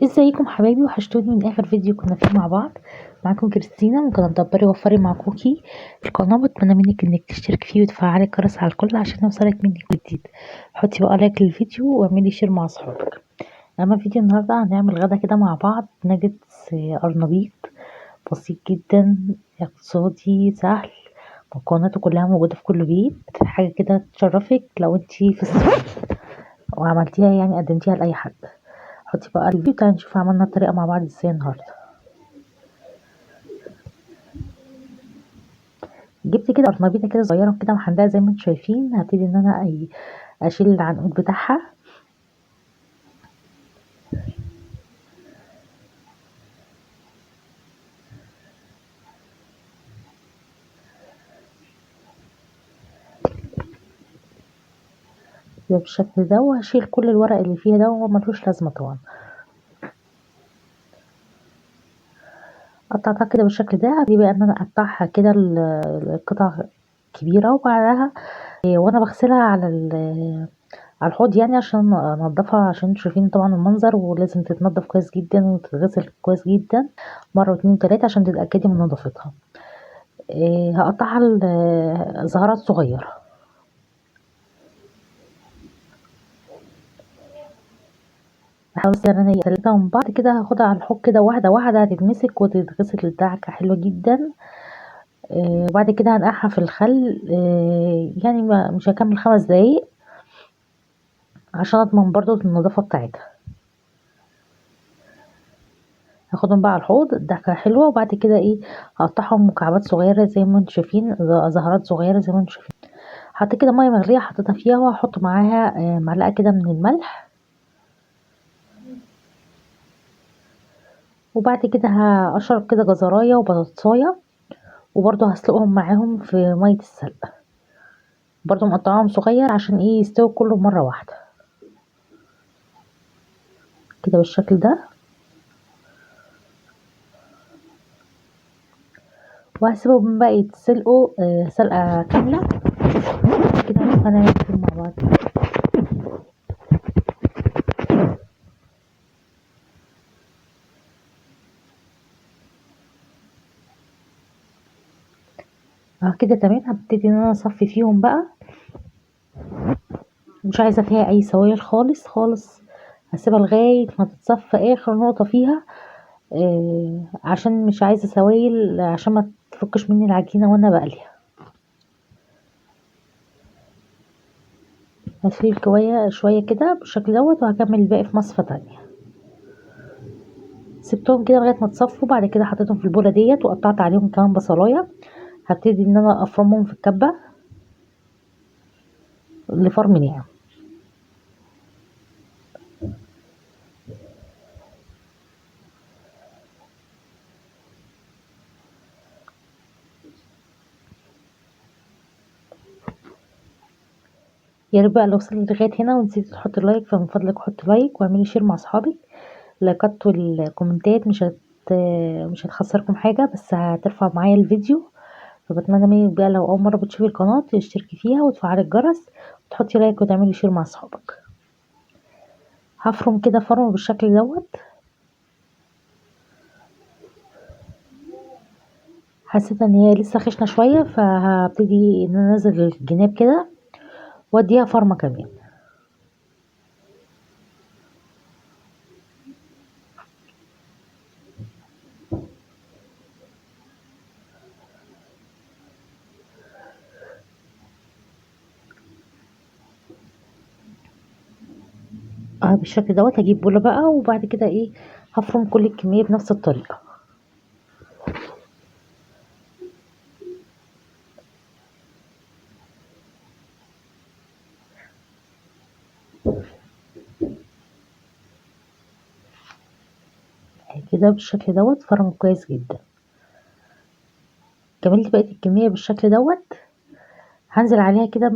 ازيكم حبايبي؟ وحشتوني من اخر فيديو كنا فيه مع بعض. معاكم كريستينا من قناة دبري وفري مع كوكي. القناة بتمنى منك انك تشترك فيه وتفعلي الجرس على الكل عشان يوصلك مني كل جديد. حطي بقى like للفيديو واعملي share مع اصحابك. اما فيديو النهارده هنعمل غدا كده مع بعض، ناجتس قرنبيط بسيط جدا، اقتصادي سهل، مكوناته كلها موجودة في كل بيت، حاجة كده تشرفك لو انتي في الصيف وعملتيها، يعني قدمتيها لاي حد. حطي بقى الفيديو تعالي نشوف عملنا الطريقة مع بعض ازاي النهارده. جبت كده قرنبيطه كده صغيرة كده محندقه زي ما انتم شايفين. هبتدي ان انا اشيل العنقود بتاعها. كده بالشكل ده، وهشيل كل الورق اللي فيها ده وملهوش لازمه طبعا. قطعتها كده بالشكل ده. هبتدي بقى ان انا اقطعها كده القطع كبيرة، وبعدها وانا بغسلها على الحوض يعني عشان انضفها، عشان انتوا شايفين طبعا المنظر، ولازم تتنضف كويس جدا وتتغسل كويس جدا مرة واتنين وتلاتة عشان تتاكدي من نظافتها. هقطعها زهرات صغيرة. هحاول ان انا تلاتة من بعض كده، هاخدها على الحوض كده واحدة واحدة، هتتمسك وتتغسل الدعكه حلوة جدا. وبعد كده هنقعها في الخل، يعني مش هكمل 5 دقايق عشان اضمن برضو النظافة بتاعتها. هاخدهم بقى على الحوض الدعكه حلوة، وبعد كده هقطعهم مكعبات صغيرة زي ما انتم شايفين، زهرات صغيرة زي ما انتم شايفين. حطيت كده مية مغليه حطيتها فيها، وهحط معاها معلقه كده من الملح، وبعد كده هقشر كده جزرايه وبطاطسايه، وبرضو هسلقهم معاهم في مية السلق، برضو مقطعاهم صغير عشان يستوي كله مرة واحدة كده بالشكل ده. وهسيبهم بقى يتسلقوا سلقه كاملة كده. هنعمل مع بعض. كده تمام. هبتدي ان انا اصفي فيهم بقى، مش عايزه فيها اي سوائل خالص خالص، هسيبها لغاية ما تتصفى اخر نقطة فيها، عشان مش عايزه سوائل عشان ما تفكش مني العجينة وانا بقليها. هشيل شوية كده بالشكل دوت، وهكمل الباقي في مصفى تانية. سبتهم كده لغاية ما تصفوا، بعد كده حطيتهم في البوله ديت وقطعت عليهم كمان بصلايه. هبتدي ان انا افرمهم في الكبه لفرم ناعم. يا ريت بقى لو وصلت لغاية هنا ونسيتي تحطي like، فمن فضلك حطي like واعملي share مع اصحابك. لايكات والكومنتات مش هتخسركم حاجة، بس هترفع معايا الفيديو. فبتمنى منك بقى لو اول مرة بتشوفي القناة تشتركي فيها وتفعلي الجرس وتحطي like وتعملي share مع اصحابك. هفرم كده فرم بالشكل دوت. حسيت ان هي لسه خشنه شوية، فهبتدي ان انا انزل الجناب كده واديها فرمه كمان. بالشكل دوت. هجيب بوله بقى، وبعد كده هفرم كل الكمية بنفس الطريقة. كده بالشكل دوت فرم كويس جدا. كملت بقية الكمية بالشكل دوت. هنزل عليها كده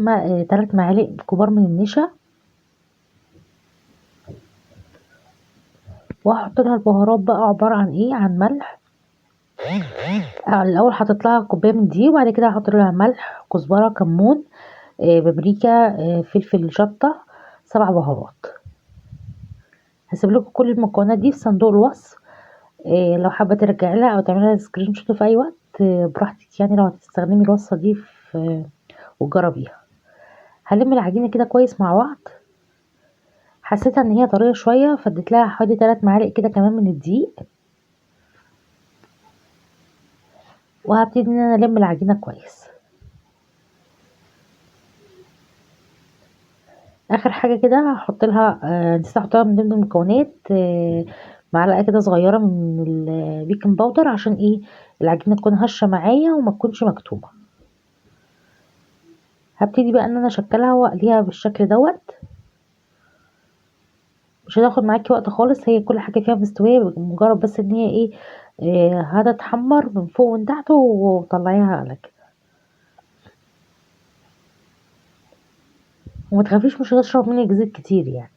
3 معالق كبار من النشا، وهحط لها البهارات بقى عبارة عن عن ملح. الاول حطيت لها كوباية من دي، وبعد كده هحط لها ملح، كزبره، كمون، بابريكا، فلفل، شطه، 7 بهارات. هسيب لكم كل المكونات دي في صندوق الوصف، لو حابة ترجعي لها او تعملي لها screenshot في اي وقت براحتك، يعني لو هتستخدمي الوصفة دي في وتجربيها. هلم العجينة كده كويس مع بعض. حسيتها ان هي طرية شوية، فاديت لها حوالي 3 معالق كده كمان من الدقيق، وهبتدي ان انا الم العجينة كويس. اخر حاجة كده هحط لها، نسيت احطها من ضمن المكونات، معلقه كده صغيرة من ال baking powder، عشان ايه؟ العجينة تكون هشه معايا وما تكونش مكتومة. هبتدي بقى ان انا اشكلها واقليها بالشكل دوت. مش هتاخد معاكي وقت خالص، هي كل حاجة فيها مستوية، مجرد بس ان هي ايه، هتتحمر من فوق ومن تحت وطلعيها على كده. وما تخافيش مش هتشرب منك زيت كتير يعني.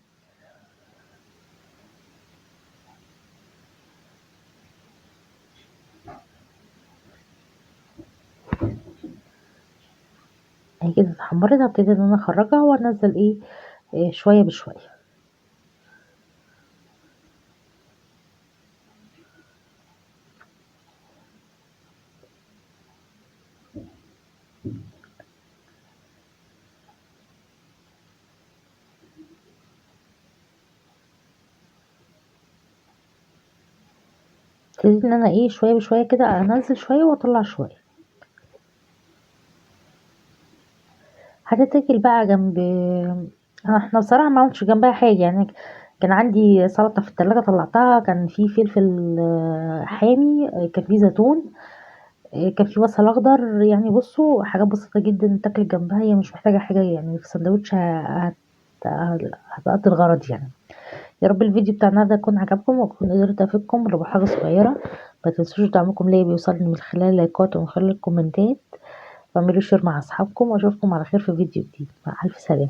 اهي كده اتحمرت. هبتدي ان انا اخرجها وانزل ايه شوية بشوية. ابتديت ان انا ايه شوية بشوية كده انزل شوية واطلع شوية. هتتاكل بقى جنب، احنا بصراحة ما عملتش جنبها حاجة يعني، كان عندي سلطة في التلاجة طلعتها، كان في فلفل حامي، كان في زيتون، كان في بصل اخضر. يعني بصوا حاجات بسيطة جدا تاكل جنبها، هي مش محتاجه حاجة يعني، في سندوتش هتقضي الغرض يعني. يا رب الفيديو بتاع النهارده يكون عجبكم واكون قدرت افيدكم ولو بحاجة صغيرة. ما تنسوش دعمكم ليا بيوصلني من خلال اللايكات ومن خلال الكومنتات، واعملوا share مع اصحابكم، واشوفكم على خير في فيديو جديد. مع الف سلامه.